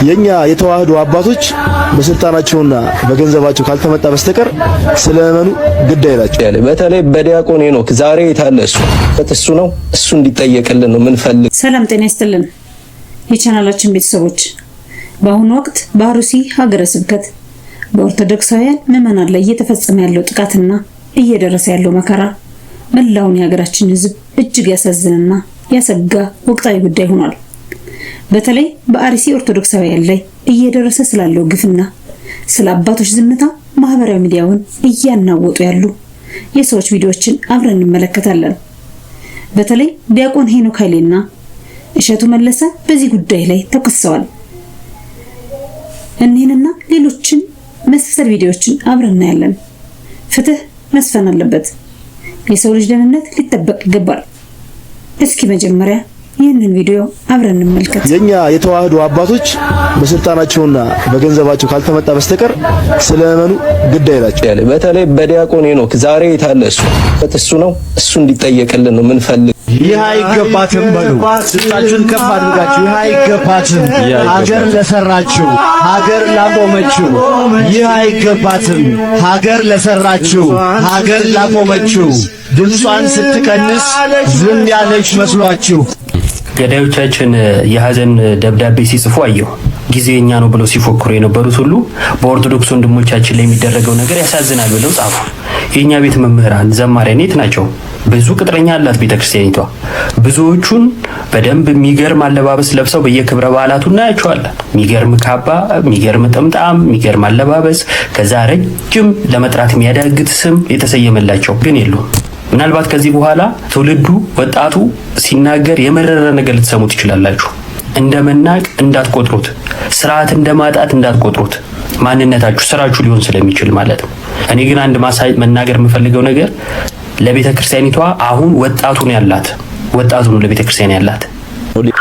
የኛ የተዋህዶ አባቶች በስልጣናቸውና በገንዘባቸው ካልተመጣ በስተቀር ስለመኑ ግድ አይላቸው። ያለ በተለይ በዲያቆን ሄኖክ ዛሬ የታለ እሱ? እሱ ነው፣ እሱ እንዲጠየቅልን ነው ምንፈልግ። ሰላም ጤና ይስጥልን የቻናላችን ቤተሰቦች፣ በአሁኑ ወቅት በአሩሲ ሀገረ ስብከት በኦርቶዶክሳውያን ምዕመናን ላይ እየተፈጸመ ያለው ጥቃትና እየደረሰ ያለው መከራ መላውን የሀገራችን ሕዝብ እጅግ ያሳዝንና ያሰጋ ወቅታዊ ጉዳይ ሆኗል። በተለይ በአርሲ ኦርቶዶክሳውያን ላይ እየደረሰ ስላለው ግፍና ስለ አባቶች ዝምታ ማህበራዊ ሚዲያውን እያናወጡ ያሉ የሰዎች ቪዲዮዎችን አብረን እንመለከታለን። በተለይ ዲያቆን ሄኖክ ኃይሌና እሸቱ መለሰ በዚህ ጉዳይ ላይ ተከሰዋል። እኒህንና ሌሎችን መሰል ቪዲዮዎችን አብረን እናያለን። ፍትህ መስፈን አለበት። የሰው ልጅ ደህንነት ሊጠበቅ ይገባል። እስኪ መጀመሪያ ይህንን ቪዲዮ አብረን እንመልከት። የኛ የተዋህዶ አባቶች በስልጣናቸውና በገንዘባቸው ካልተመጣ በስተቀር ስለመኑ ግድ አይላቸው። ያለ በተለይ በዲያቆን ሄኖክ ዛሬ የታለ እሱ? እሱ ነው፣ እሱ እንዲጠየቅልን ነው ምንፈልግ። ይህ አይገባትም በሉ። ድምፃችሁን ከፍ አድርጋችሁ ይህ አይገባትም። ሀገር ለሰራችው፣ ሀገር ላቆመችው ይህ አይገባትም። ሀገር ለሰራችው፣ ሀገር ላቆመችው ድምጿን ስትቀንስ ዝም ያለች መስሏችሁ። ገዳዮቻችን የሀዘን ደብዳቤ ሲጽፉ አየሁ። ጊዜ የኛ ነው ብለው ሲፎክሩ የነበሩት ሁሉ በኦርቶዶክስ ወንድሞቻችን ላይ የሚደረገው ነገር ያሳዝናል ብለው ጻፉ። የእኛ ቤት መምህራን ዘማሪያን የት ናቸው? ብዙ ቅጥረኛ አላት ቤተክርስቲያኒቷ። ብዙዎቹን በደንብ የሚገርም አለባበስ ለብሰው በየክብረ በዓላቱ እናያቸዋለን። የሚገርም ካባ፣ የሚገርም ጥምጣም፣ የሚገርም አለባበስ፣ ከዛ ረጅም ለመጥራት የሚያዳግት ስም የተሰየመላቸው ግን የሉም። ምናልባት ከዚህ በኋላ ትውልዱ ወጣቱ ሲናገር የመረረ ነገር ልትሰሙ ትችላላችሁ። እንደ መናቅ እንዳትቆጥሩት፣ ስርዓት እንደ ማጣት እንዳትቆጥሩት፣ ማንነታችሁ ስራችሁ ሊሆን ስለሚችል ማለት ነው። እኔ ግን አንድ መናገር የምፈልገው ነገር ለቤተ ክርስቲያኒቷ አሁን ወጣቱ ነው ያላት፣ ወጣቱ ነው ለቤተ ክርስቲያን ያላት።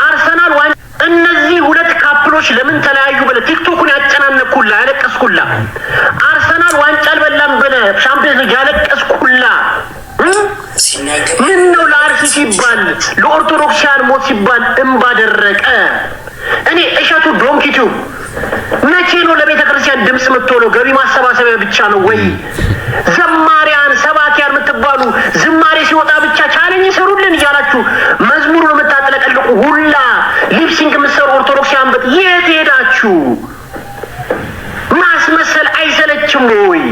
አርሰናል ዋን እነዚህ ሁለት couple ኦች ለምን ተለያዩ ብለህ ቲክቶኩን ያጨናነኩላ ያለቀስኩላ፣ አርሰናል ዋንጫ አልበላም ብለህ ሻምፒዮንስ ሊግ ያለቀስኩላ፣ ምን ነው ለአርሲ ሲባል ለኦርቶዶክሲያን ሞት ሲባል እምባ ደረቀ። እኔ እሸቱ Donkey Tube መቼ ነው ለቤተ ክርስቲያን ድምፅ የምትሆነው? ገቢ ማሰባሰቢያ ብቻ ነው ወይ? ዘማሪያን ሰባኪያን የምትባሉ ዝማሬ ሲወጣ ብቻ challenge ይሰሩልን እያላችሁ መዝሙሩን የምታጥለቀልቁ ሁላ lip sync የምትሰሩ ኦርቶዶክሲያን በት የት ሄዳችሁ? ማስመሰል አይሰለችም ወይ?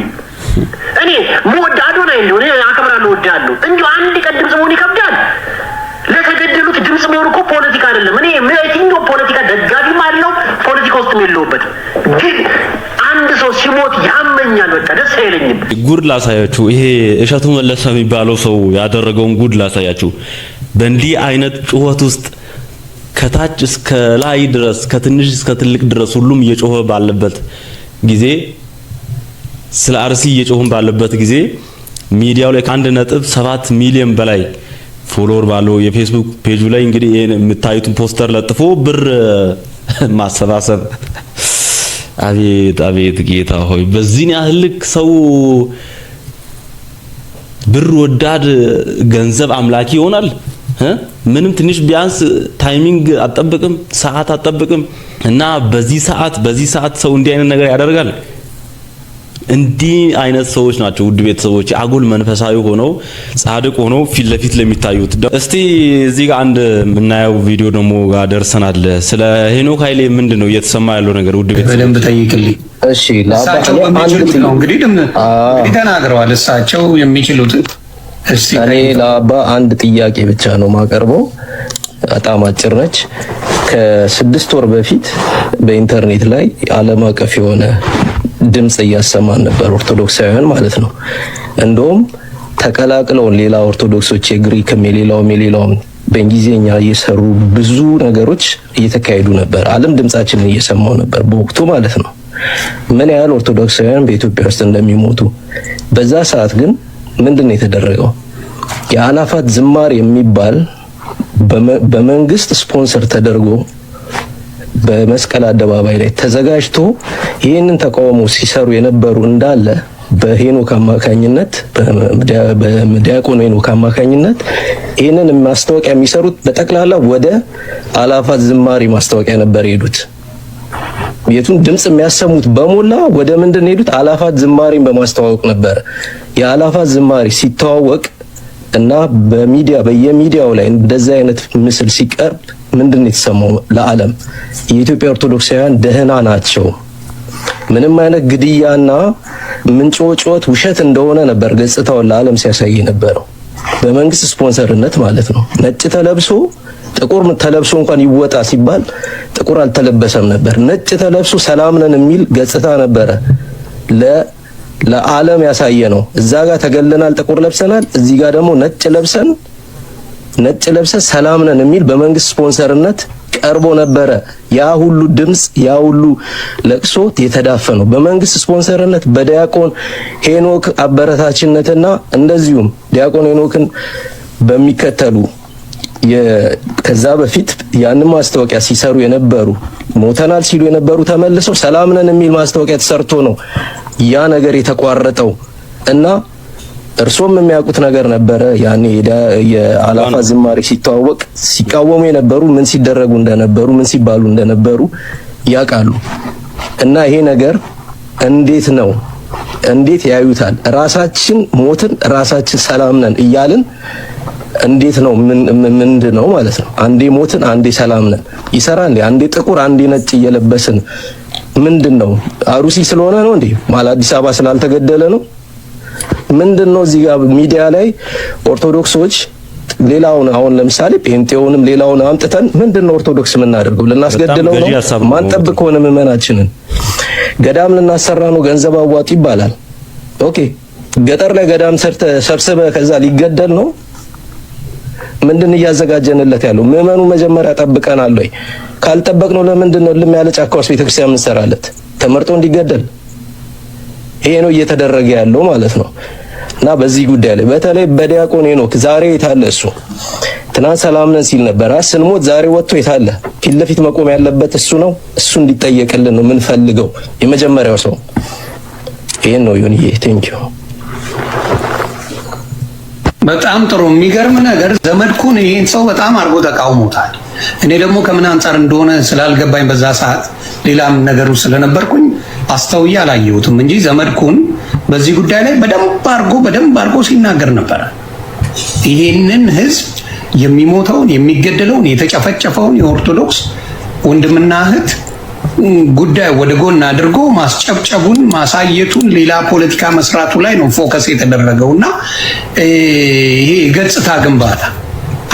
እኔ መወድ አዶናይ እንዲሁ እኔ አከብራለሁ፣ እወዳለሁ። እንዲሁ አንድ ቀን ድምፅ መሆን ይከብዳል። ለተገደሉት ድምፅ መሆን እኮ ፖለቲካ አይደለም። እኔ የትኛው ፖለቲካ ደጋፊም አለው ፖለቲካ ውስጥም የለሁበትም። ግን አንድ ሰው ሲሞት ያመኛል፣ በቃ ደስ አይለኝም። ጉድ ላሳያችሁ። ይሄ እሸቱ መለሰ የሚባለው ሰው ያደረገውን ጉድ ላሳያችሁ። በእንዲህ አይነት ጩኸት ውስጥ ከታች እስከ ላይ ድረስ፣ ከትንሽ እስከ ትልቅ ድረስ ሁሉም እየጮኸ ባለበት ጊዜ፣ ስለ አርሲ እየጮህን ባለበት ጊዜ፣ ሚዲያው ላይ ከ1.7 ሚሊዮን በላይ follower ባለው የፌስቡክ ፔጁ ላይ እንግዲህ ይሄን የምታዩትን ፖስተር ለጥፎ ብር ማሰባሰብ። አቤት አቤት ጌታ ሆይ፣ በዚህን ያህል ልክ ሰው ብር ወዳድ ገንዘብ አምላኪ ይሆናል? ምንም ትንሽ ቢያንስ timing አጠብቅም፣ ሰዓት አጠብቅም እና በዚህ ሰዓት ሰው እንዲህ አይነት ነገር ያደርጋል። እንዲህ አይነት ሰዎች ናቸው ውድ ቤተሰቦች፣ አጉል መንፈሳዊ ሆነው ጻድቅ ሆነው ፊት ለፊት ለሚታዩት። እስቲ እዚህ ጋር አንድ የምናየው ቪዲዮ ደግሞ ጋር ደርሰናል። ስለ ሄኖክ ኃይሌ ምንድን ነው እየተሰማ ያለው ነገር ውድ ቤተሰቦች? በደንብ ጠይቅልኝ። እሺ ለአባ እሳቸው እኔ አንድ በሚችሉት ነው እንግዲህ እንግዲህ ተናግረዋል። እሳቸው የሚችሉትን እስቲ እኔ ጠይቀው። ለአባ አንድ ጥያቄ ብቻ ነው ማቀርበው። በጣም አጭር ነች። ከ6 ወር በፊት በኢንተርኔት ላይ ዓለም አቀፍ የሆነ ድምጽ እያሰማን ነበር፣ ኦርቶዶክሳውያን ማለት ነው። እንደውም ተቀላቅለውን ሌላ ኦርቶዶክሶች የግሪክም የሌላውም የሌላውም በእንግሊዝኛ እየሰሩ ብዙ ነገሮች እየተካሄዱ ነበር። ዓለም ድምጻችንን እየሰማው ነበር በወቅቱ ማለት ነው። ምን ያህል ኦርቶዶክሳውያን በኢትዮጵያ ውስጥ እንደሚሞቱ። በዛ ሰዓት ግን ምንድን ነው የተደረገው? የአላፋት ዝማሬ የሚባል በመንግስት ስፖንሰር ተደርጎ በመስቀል አደባባይ ላይ ተዘጋጅቶ ይህንን ተቃውሞ ሲሰሩ የነበሩ እንዳለ በሄኖክ አማካኝነት፣ በዲያቆን ሄኖክ አማካኝነት ይህንን ማስታወቂያ የሚሰሩት በጠቅላላ ወደ አላፋት ዝማሬ ማስታወቂያ ነበር የሄዱት። የቱን ድምጽ የሚያሰሙት በሞላ ወደ ምንድን ሄዱት? አላፋት ዝማሬን በማስተዋወቅ ነበረ። የአላፋት ዝማሬ ሲተዋወቅ እና በሚዲያ በየሚዲያው ላይ እንደዚህ አይነት ምስል ሲቀርብ ምንድን ነው የተሰማው ለዓለም? የኢትዮጵያ ኦርቶዶክሳውያን ደህና ናቸው፣ ምንም አይነት ግድያና ምንጮጮት ውሸት እንደሆነ ነበር ገጽታውን ለዓለም ሲያሳይ የነበረው በመንግስት ስፖንሰርነት ማለት ነው። ነጭ ተለብሶ፣ ጥቁር ተለብሶ እንኳን ይወጣ ሲባል ጥቁር አልተለበሰም ነበር። ነጭ ተለብሶ ሰላም ነን የሚል ገጽታ ነበረ ለዓለም ያሳየ ነው። እዛ ጋር ተገለናል፣ ጥቁር ለብሰናል። እዚህ ጋር ደግሞ ነጭ ለብሰን ሰላም ነን የሚል በመንግስት ስፖንሰርነት ቀርቦ ነበረ። ያ ሁሉ ድምጽ፣ ያ ሁሉ ለቅሶ የተዳፈነው በመንግስት ስፖንሰርነት በዲያቆን ሄኖክ አበረታችነትና እንደዚሁም ዲያቆን ሄኖክን በሚከተሉ፣ ከዛ በፊት ያንን ማስታወቂያ ሲሰሩ የነበሩ፣ ሞተናል ሲሉ የነበሩ ተመልሰው ሰላም ነን የሚል ማስታወቂያ ተሰርቶ ነው ያ ነገር የተቋረጠው። እና እርሶም የሚያውቁት ነገር ነበረ። ያኔ የአላፋ ዝማሬ ሲተዋወቅ ሲቃወሙ የነበሩ ምን ሲደረጉ እንደነበሩ፣ ምን ሲባሉ እንደነበሩ ያውቃሉ። እና ይሄ ነገር እንዴት ነው፣ እንዴት ያዩታል? ራሳችን ሞትን ራሳችን ሰላም ነን እያልን እንዴት ነው፣ ምን ምንድን ነው ማለት ነው? አንዴ ሞትን አንዴ ሰላም ነን ይሰራል እንዴ? አንዴ ጥቁር አንዴ ነጭ እየለበስን ምንድን ነው? አሩሲ ስለሆነ ነው እንዴ? ማለት አዲስ አበባ ስላልተገደለ ነው? ምንድን ነው? እዚህ ጋር ሚዲያ ላይ ኦርቶዶክሶች ሌላውን፣ አሁን ለምሳሌ ጴንጤውንም ሌላውን አምጥተን ምንድን ነው ኦርቶዶክስ የምናደርገው? ልናስገድለው ነው? ማንጠብቅ ከሆነ ምዕመናችንን ገዳም ልናሰራ ነው፣ ገንዘብ አዋጡ ይባላል። Okay፣ ገጠር ላይ ገዳም ሰርተ ሰብስበ ከዛ ሊገደል ነው? ምንድን እያዘጋጀንለት ያለው? ምዕመኑ መጀመሪያ ጠብቀናል ወይ? ካልጠበቅነው ለምንድን ነው ልም ያለ ጫካ ውስጥ ቤተክርስቲያን የምንሰራለት? ተመርጦ እንዲገደል? ይሄ ነው እየተደረገ ያለው ማለት ነው። እና በዚህ ጉዳይ ላይ በተለይ በዲያቆን ሄኖክ፣ ዛሬ የታለ እሱ? ትናንት ሰላም ነን ሲል ነበር። ስንሞት ዛሬ ወጥቶ የታለ? ፊት ለፊት መቆም ያለበት እሱ ነው። እሱ እንዲጠየቅልን ነው የምንፈልገው። የመጀመሪያው ሰው ይሄን ነው። ዮኒዬ፣ thank you። በጣም ጥሩ። የሚገርም ነገር ዘመድኩን ይሄን ሰው በጣም አድርጎ ተቃውሞታል። እኔ ደግሞ ከምን አንጻር እንደሆነ ስላልገባኝ በዛ ሰዓት ሌላም ነገሩ ስለነበርኩኝ አስተውዬ አላየሁትም እንጂ ዘመድኩን በዚህ ጉዳይ ላይ በደንብ አድርጎ ሲናገር ነበረ። ይሄንን ህዝብ የሚሞተውን፣ የሚገደለውን፣ የተጨፈጨፈውን የኦርቶዶክስ ወንድምና እህት ጉዳይ ወደ ጎን አድርጎ ማስጨብጨቡን ማሳየቱን ሌላ ፖለቲካ መስራቱ ላይ ነው focus የተደረገው። እና ይሄ የገጽታ ግንባታ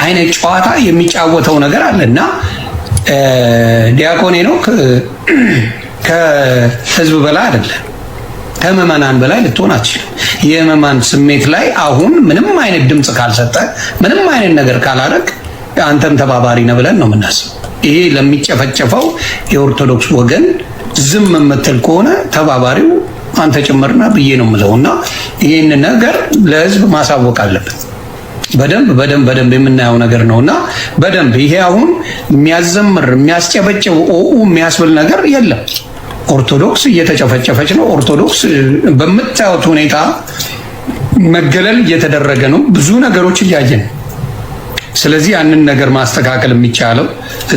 አይነት ጨዋታ የሚጫወተው ነገር አለ። እና ዲያቆን ሄኖክ ከህዝብ በላይ አይደለም፣ ከምዕመናን በላይ ልትሆን አትችልም። የምዕመናን ስሜት ላይ አሁን ምንም አይነት ድምፅ ካልሰጠ፣ ምንም አይነት ነገር ካላረግ አንተም ተባባሪ ነህ ብለን ነው የምናስበው። ይሄ ለሚጨፈጨፈው የኦርቶዶክስ ወገን ዝም የምትል ከሆነ ተባባሪው አንተ ጭምርና ብዬ ነው የምለው። እና ይህን ነገር ለህዝብ ማሳወቅ አለብን። በደንብ በደንብ በደንብ የምናየው ነገር ነው። እና በደንብ ይሄ አሁን የሚያዘምር፣ የሚያስጨበጭብ፣ ኦኡ የሚያስብል ነገር የለም። ኦርቶዶክስ እየተጨፈጨፈች ነው። ኦርቶዶክስ በምታዩት ሁኔታ መገለል እየተደረገ ነው። ብዙ ነገሮች እያየን፣ ስለዚህ ያንን ነገር ማስተካከል የሚቻለው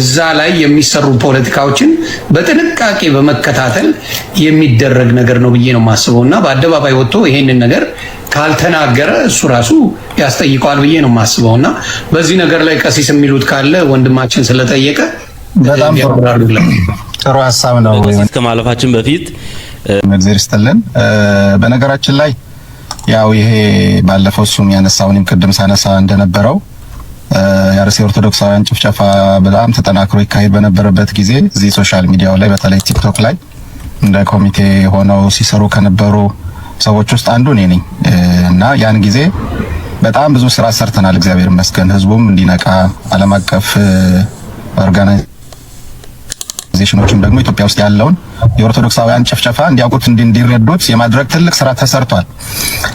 እዛ ላይ የሚሰሩ ፖለቲካዎችን በጥንቃቄ በመከታተል የሚደረግ ነገር ነው ብዬ ነው የማስበው። እና በአደባባይ ወጥቶ ይሄንን ነገር ካልተናገረ እሱ ራሱ ያስጠይቀዋል ብዬ ነው የማስበው። እና በዚህ ነገር ላይ ቀሲስ የሚሉት ካለ ወንድማችን ስለጠየቀ በጣም ጥሩ ሀሳብ ነው። ከማለፋችን በፊት እግዚአብሔር ይስጥልን። በነገራችን ላይ ያው ይሄ ባለፈው እሱም ያነሳው እኔም ቅድም ሳነሳ እንደነበረው የአርሲ ኦርቶዶክሳውያን ጭፍጨፋ በጣም ተጠናክሮ ይካሄድ በነበረበት ጊዜ እዚህ social media ው ላይ፣ በተለይ ቲክቶክ ላይ እንደ ኮሚቴ ሆነው ሲሰሩ ከነበሩ ሰዎች ውስጥ አንዱ እኔ ነኝ። እና ያን ጊዜ በጣም ብዙ ስራ ሰርተናል። እግዚአብሔር ይመስገን። ህዝቡም እንዲነቃ፣ ዓለም አቀፍ organization ኦችም ደግሞ ኢትዮጵያ ውስጥ ያለውን የኦርቶዶክሳውያን ጭፍጨፋ እንዲያውቁት፣ እንዲረዱት የማድረግ ትልቅ ስራ ተሰርቷል።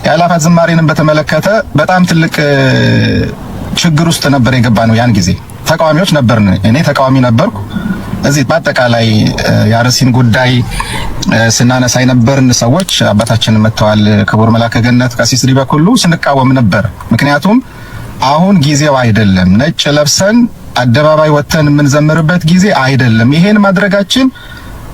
የአእላፋት ዝማሬንም በተመለከተ በጣም ትልቅ ችግር ውስጥ ነበር የገባነው። ያን ጊዜ ተቃዋሚዎች ነበርን። እኔ ተቃዋሚ ነበርኩ። እዚህ በአጠቃላይ የአርሲን ጉዳይ ስናነሳ የነበርን ሰዎች፣ አባታችን መጥተዋል፣ ክቡር መላከ ገነት ቀሲስ ዲበኩሉ፣ ስንቃወም ነበር። ምክንያቱም አሁን ጊዜው አይደለም፣ ነጭ ለብሰን አደባባይ ወጥተን የምንዘምርበት ጊዜ አይደለም። ይሄን ማድረጋችን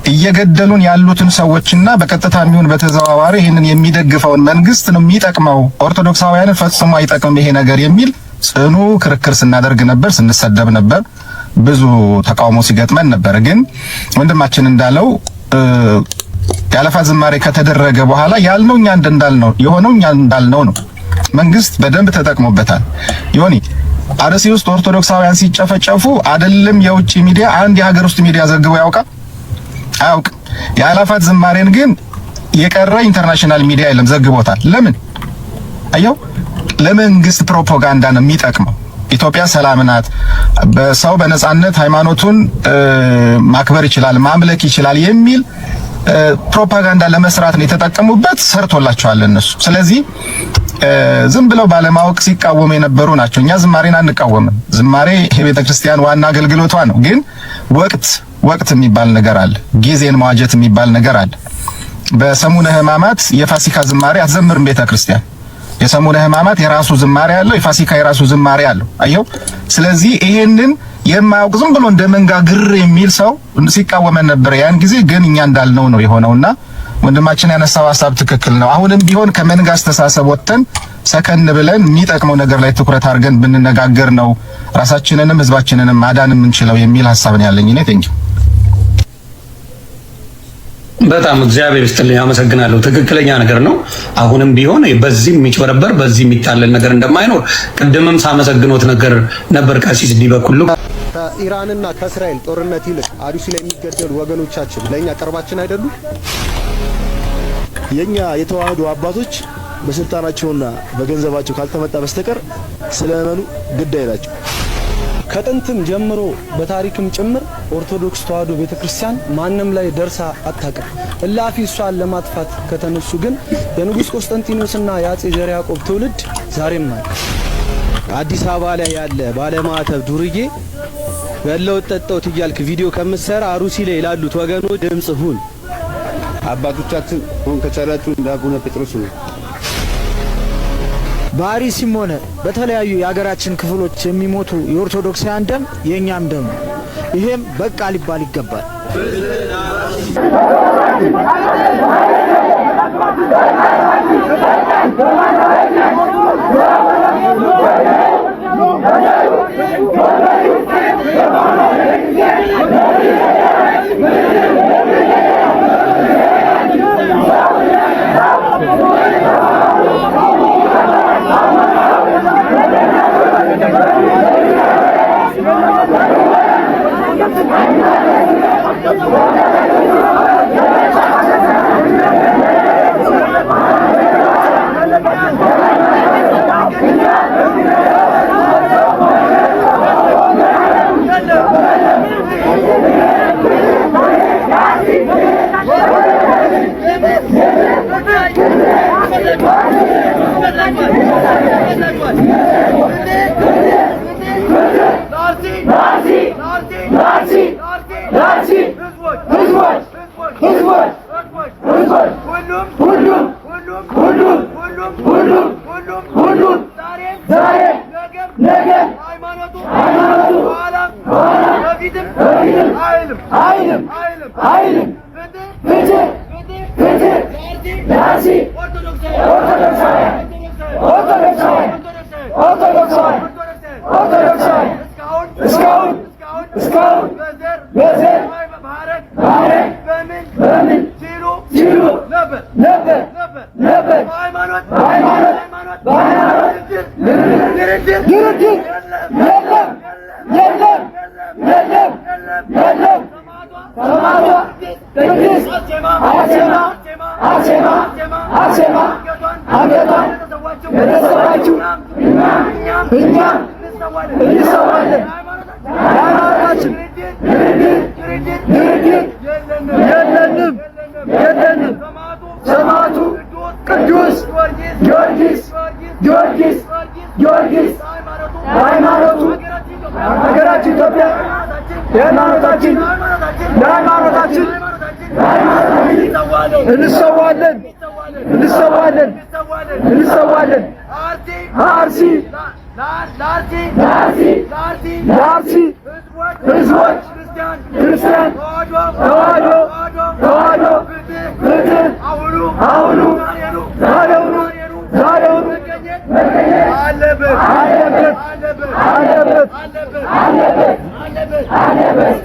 እየገደሉን ያሉትን ሰዎችና በቀጥታ የሚሆን በተዘዋዋሪ ይህንን የሚደግፈውን መንግስት ነው የሚጠቅመው፣ ኦርቶዶክሳውያንን ፈጽሞ አይጠቅምም ይሄ ነገር የሚል ጽኑ ክርክር ስናደርግ ነበር፣ ስንሰደብ ነበር፣ ብዙ ተቃውሞ ሲገጥመን ነበር። ግን ወንድማችን እንዳለው የአእላፋት ዝማሬ ከተደረገ በኋላ ያልነው እኛ እንዳልነው የሆነው እኛ እንዳልነው ነው። መንግስት በደንብ ተጠቅሞበታል። ዮኒ፣ አርሲ ውስጥ ኦርቶዶክሳውያን ሲጨፈጨፉ አይደለም የውጭ ሚዲያ፣ አንድ የሀገር ውስጥ ሚዲያ ዘግቦ ያውቃል? አያውቅም። የአእላፋት ዝማሬን ግን የቀረ international ሚዲያ የለም፣ ዘግቦታል። ለምን? አየው፣ ለመንግስት ፕሮፓጋንዳ ነው የሚጠቅመው። ኢትዮጵያ ሰላም ናት፣ በሰው በነጻነት ሃይማኖቱን ማክበር ይችላል፣ ማምለክ ይችላል የሚል ፕሮፓጋንዳ ለመስራት ነው የተጠቀሙበት። ሰርቶላቸዋል እነሱ። ስለዚህ ዝም ብለው ባለማወቅ ሲቃወሙ የነበሩ ናቸው። እኛ ዝማሬን አንቃወምም። ዝማሬ የቤተ ክርስቲያን ዋና አገልግሎቷ ነው። ግን ወቅት ወቅት የሚባል ነገር አለ። ጊዜን መዋጀት የሚባል ነገር አለ። በሰሙነ ሕማማት የፋሲካ ዝማሬ አትዘምርም ቤተ ክርስቲያን። የሰሙነ ሕማማት የራሱ ዝማሬ አለው፣ የፋሲካ የራሱ ዝማሬ አለው። አየው። ስለዚህ ይሄንን የማያውቅ ዝም ብሎ እንደ መንጋ ግር የሚል ሰው ሲቃወመን ነበር ያን ጊዜ። ግን እኛ እንዳልነው ነው የሆነውና ወንድማችን ያነሳው ሀሳብ ትክክል ነው። አሁንም ቢሆን ከመንጋ አስተሳሰብ ወጥተን ሰከን ብለን የሚጠቅመው ነገር ላይ ትኩረት አድርገን ብንነጋገር ነው ራሳችንንም ህዝባችንንም ማዳን የምንችለው የሚል ሀሳብ ነው ያለኝ እኔ። Thank you። በጣም እግዚአብሔር ይስጥልኝ፣ አመሰግናለሁ። ትክክለኛ ነገር ነው። አሁንም ቢሆን በዚህ የሚጭበረበር በዚህ የሚታለል ነገር እንደማይኖር ቅድምም ሳመሰግኖት ነገር ነበር ቀሲስ ዲበኩሉ። ከኢራንና ከእስራኤል ጦርነት ይልቅ አሩሲ ላይ የሚገደሉ ወገኖቻችን ለእኛ ቅርባችን አይደሉ? የኛ የተዋህዶ አባቶች በስልጣናቸውና በገንዘባቸው ካልተመጣ በስተቀር ስለ ምዕመኑ ግድ አይላቸው። ከጥንትም ጀምሮ በታሪክም ጭምር ኦርቶዶክስ ተዋሕዶ ቤተክርስቲያን ማንም ላይ ደርሳ አታውቅም። እላፊ እሷን ለማጥፋት ከተነሱ ግን የንጉሥ ቆስጠንጢኖስና የአጼ ዘርዓ ያዕቆብ ትውልድ ዛሬም አለ። አዲስ አበባ ላይ ያለ ባለማተብ ዱርዬ በለው ጠጣሁት እያልክ ቪዲዮ ከምትሰራ አሩሲ ላይ ላሉት ወገኖች ድምጽ ሁን። አባቶቻችን ሆን ከቻላችሁ እንደ አቡነ ጴጥሮስ ነው። በአርሲም ሆነ በተለያዩ የሀገራችን ክፍሎች የሚሞቱ የኦርቶዶክሳውያን ደም የእኛም ደም ነው። ይሄም በቃ ሊባል ይገባል። ለአርሲ ህዝቦች ክርስቲያን ተዋሕዶ። አሁኑ ዛሬውኑ ዛሬውኑ አለበት አለበት አለበት አለበት አለበት።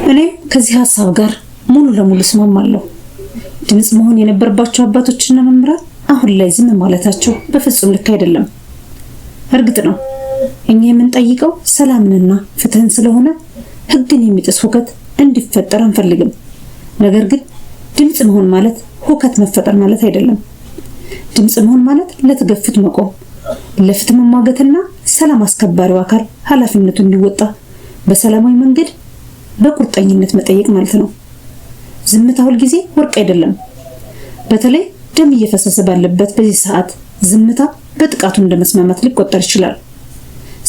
እኔም ከዚህ ሀሳብ ጋር ሙሉ ለሙሉ እስማማለሁ። ድምጽ መሆን የነበረባቸው አባቶችና መምህራን አሁን ላይ ዝም ማለታቸው በፍጹም ልክ አይደለም። እርግጥ ነው እኛ የምንጠይቀው ሰላምንና ፍትህን ስለሆነ ሕግን የሚጥስ ሁከት እንዲፈጠር አንፈልግም። ነገር ግን ድምጽ መሆን ማለት ሁከት መፈጠር ማለት አይደለም። ድምጽ መሆን ማለት ለተገፉት መቆም፣ ለፍትህ መሟገትና ሰላም አስከባሪው አካል ኃላፊነቱን እንዲወጣ በሰላማዊ መንገድ በቁርጠኝነት መጠየቅ ማለት ነው። ዝምታ ሁልጊዜ ወርቅ አይደለም። በተለይ ደም እየፈሰሰ ባለበት በዚህ ሰዓት ዝምታ በጥቃቱ እንደመስማማት ሊቆጠር ይችላል።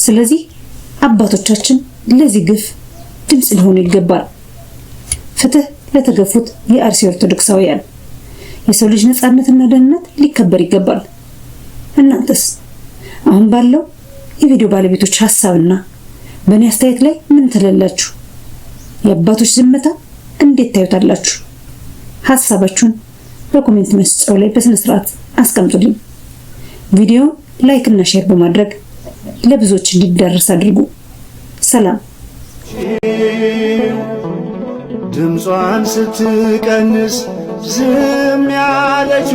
ስለዚህ አባቶቻችን ለዚህ ግፍ ድምጽ ሊሆኑ ይገባል። ፍትህ ለተገፉት የአርሲ ኦርቶዶክሳውያን፣ የሰው ልጅ ነጻነትና ደህንነት ሊከበር ይገባል። እናንተስ አሁን ባለው የቪዲዮ ባለቤቶች ሀሳብና በእኔ አስተያየት ላይ ምን ትላላችሁ? የአባቶች ዝምታ እንዴት ታዩታላችሁ? ሀሳባችሁን በ comment መስጫው ላይ በስነ ስርዓት አስቀምጡልኝ። ቪዲዮ like እና share በማድረግ ለብዙዎች እንዲዳረስ አድርጉ። ሰላም። ድምጿን ስትቀንስ ዝም ያለች